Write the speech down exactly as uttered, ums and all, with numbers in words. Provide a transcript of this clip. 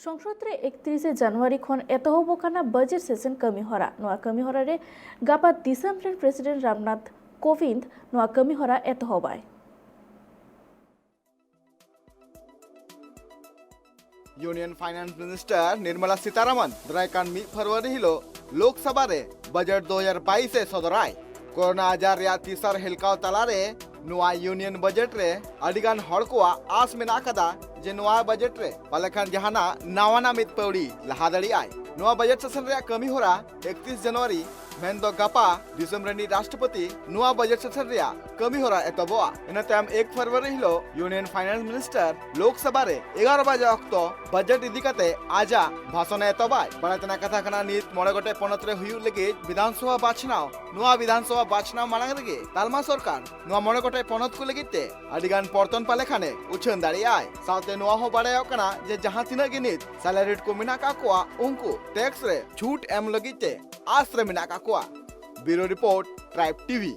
ᱥᱚᱝᱥᱚᱫ ᱨᱮ ᱮᱠᱛᱨᱤᱥᱮ ᱡᱟᱱᱩᱣᱟᱨᱤ ᱠᱷᱚᱱ ᱮᱛᱚᱦᱚᱵᱚᱜ ᱠᱟᱱᱟ ᱵᱟᱡᱮᱴ ᱥᱮᱥᱚᱱ ᱠᱟᱹᱢᱤ ᱦᱚᱨᱟ᱾ ᱱᱚᱣᱟ ᱠᱟᱹᱢᱤ ᱦᱚᱨᱟ ᱨᱮ ᱜᱟᱯᱟ ᱫᱤᱥᱚᱢ ᱨᱮᱱ ᱯᱨᱮᱥᱤᱰᱮᱱᱴ ᱨᱟᱢᱱᱟᱛᱷ ᱠᱳᱵᱤᱱᱫ ᱱᱚᱣᱟ ᱠᱟᱹᱢᱤ ᱦᱚᱨᱟ ᱮᱛᱚᱦᱚᱵᱟᱭ᱾ Union finance minister Nirmala Sitharaman ᱫᱟᱨᱟᱭ ᱠᱟᱱ ᱢᱤᱫ ᱯᱷᱮᱵᱽᱨᱩᱣᱟᱨᱤ ᱦᱤᱞᱳᱜ ᱞᱳᱠᱥᱚᱵᱷᱟ ᱨᱮ ᱵᱟᱡᱮᱴ ᱫᱩ ᱦᱟᱡᱟᱨ ᱵᱟᱭᱤᱥ ᱮ ᱥᱚᱫᱚᱨᱟᱭ᱾ ᱠᱳᱨᱳᱱᱟ ᱟᱡᱟᱨ ᱨᱮᱭᱟᱜ ᱛᱮᱥᱟᱨ ᱦᱮᱞᱠᱟᱣ ᱛᱟᱞᱟᱨᱮ ᱱᱚᱣᱟ ᱤᱭᱩᱱᱤᱭᱚᱱ ᱵᱟᱡᱮᱴ ᱨᱮ ᱟᱹᱰᱤ ᱜᱟᱱ ᱦᱚᱲ ᱠᱚᱣᱟᱜ ᱟᱥ ᱢᱮᱱᱟᱜ ᱟᱠᱟᱫᱟ ᱡᱮ ᱱᱚᱣᱟ ᱵᱟᱡᱮᱴ ᱨᱮ ᱯᱟᱞᱮ ᱠᱷᱟᱱ ᱡᱟᱦᱟᱱᱟᱜ ᱱᱟᱣᱟᱱᱟᱜ ᱢᱤᱫ ᱯᱟᱹᱣᱲᱤ ᱞᱟᱦᱟ ᱫᱟᱲᱮᱭᱟᱜᱼᱟᱭ᱾ ᱱᱚᱣᱟ ᱵᱟᱡᱮᱴ ᱥᱮᱥᱚᱱ ᱨᱮᱭᱟᱜ ᱠᱟᱹᱢᱤ ᱦᱚᱨᱟ ᱮᱠᱛᱨᱤᱥ ᱡᱟᱱᱩᱣᱟᱨᱤ, ᱢᱮᱱᱫᱚ ᱜᱟᱯᱟ, ᱫᱤᱥᱚᱢ ᱨᱤᱱᱤᱡ ᱨᱟᱥᱴᱨᱚᱯᱚᱛᱤ ᱱᱚᱣᱟ ᱵᱟᱡᱮᱴ ᱥᱮᱥᱚᱱ ᱨᱮᱭᱟᱜ ᱠᱟᱹᱢᱤ ᱦᱚᱨᱟ ᱮᱛᱚᱦᱚᱵᱚᱜᱼᱟ᱾ ᱤᱱᱟᱹ ᱛᱟᱭᱚᱢ ᱮᱠ ᱯᱷᱮᱵᱽᱨᱩᱣᱟᱨᱤ ᱦᱤᱞᱳᱜ ᱤᱭᱩᱱᱤᱭᱚᱱ ᱯᱷᱟᱭᱱᱟᱱᱥ ᱢᱤᱱᱤᱥᱴᱟᱨ ᱞᱳᱠᱥᱚᱵᱷᱟ ᱨᱮ ᱮᱜᱟᱨᱚ ᱵᱟᱡᱮ ᱚᱠᱛᱚ ᱵᱟᱡᱮᱴ ᱤᱫᱤ ᱠᱟᱛᱮ ᱟᱡᱟᱜ ᱵᱷᱟᱥᱚᱱ ᱮ ᱮᱛᱚᱦᱚᱵᱟᱭ᱾ ᱵᱟᱲᱟᱭ ᱛᱮᱱᱟᱜ ᱠᱟᱛᱷᱟ ᱠᱟᱱᱟ, ᱱᱤᱛ ᱢᱚᱬᱮ ᱜᱚᱴᱮᱡ ᱯᱚᱱᱚᱛ ᱨᱮ ᱦᱩᱭᱩᱜ ᱞᱟᱹᱜᱤᱫ ᱵᱤᱫᱷᱟᱱ ᱥᱚᱵᱷᱟ ᱵᱟᱪᱷᱱᱟᱣ᱾ ᱱᱚᱣᱟ ᱵᱤᱫᱷᱟᱱ ᱥᱚᱵᱷᱟ ᱵᱟᱪᱷᱱᱟᱣ ᱢᱟᱲᱟᱝ ᱨᱮᱜᱮ ᱛᱟᱞᱢᱟ ᱥᱚᱨᱠᱟᱨ ᱱᱚᱣᱟ ᱢᱚᱬᱮ ᱜᱚᱴᱮᱡ ᱯᱚᱱᱚᱛ ᱠᱚ ᱞᱟᱹᱜᱤᱫ ᱛᱮ ᱟᱹᱰᱤ ᱜᱟᱱ ᱯᱚᱨᱛᱚᱱ ᱯᱟᱞᱮ ᱠᱷᱟᱱᱮ ᱩᱪᱷᱟᱹᱱ ᱫᱟᱲᱮᱭᱟᱜᱼᱟᱭ᱾ ᱥᱟᱶᱛᱮ ᱱᱚᱣᱟ ᱦᱚᱸ ᱵᱟᱲᱟᱭᱚᱜ ᱠᱟᱱᱟ ᱡᱮ ᱡᱟᱦᱟᱸ ᱛᱤᱱᱟᱹᱜ ᱜᱮ ᱱᱤᱛ ᱥᱮᱞᱟᱨᱤᱰ ᱠᱚ ᱢᱮᱱᱟᱜ ᱟᱠᱟᱫ ᱠᱚᱣᱟ, ᱩᱱᱠᱩ ᱴᱮᱠᱥ ᱨᱮ ᱪᱷᱩᱴ ᱮᱢ ᱞᱟᱹᱜᱤᱫ ᱛᱮ ᱟᱥ ᱨᱮ ᱢᱮᱱᱟᱜ ᱟᱠᱟᱫ ᱠᱚᱣᱟ᱾ ᱵᱤᱭᱩᱨᱳ ᱨᱤᱯᱳᱨᱴ, ᱴᱨᱟᱭᱤᱵᱽ ᱴᱤᱵᱷᱤ᱾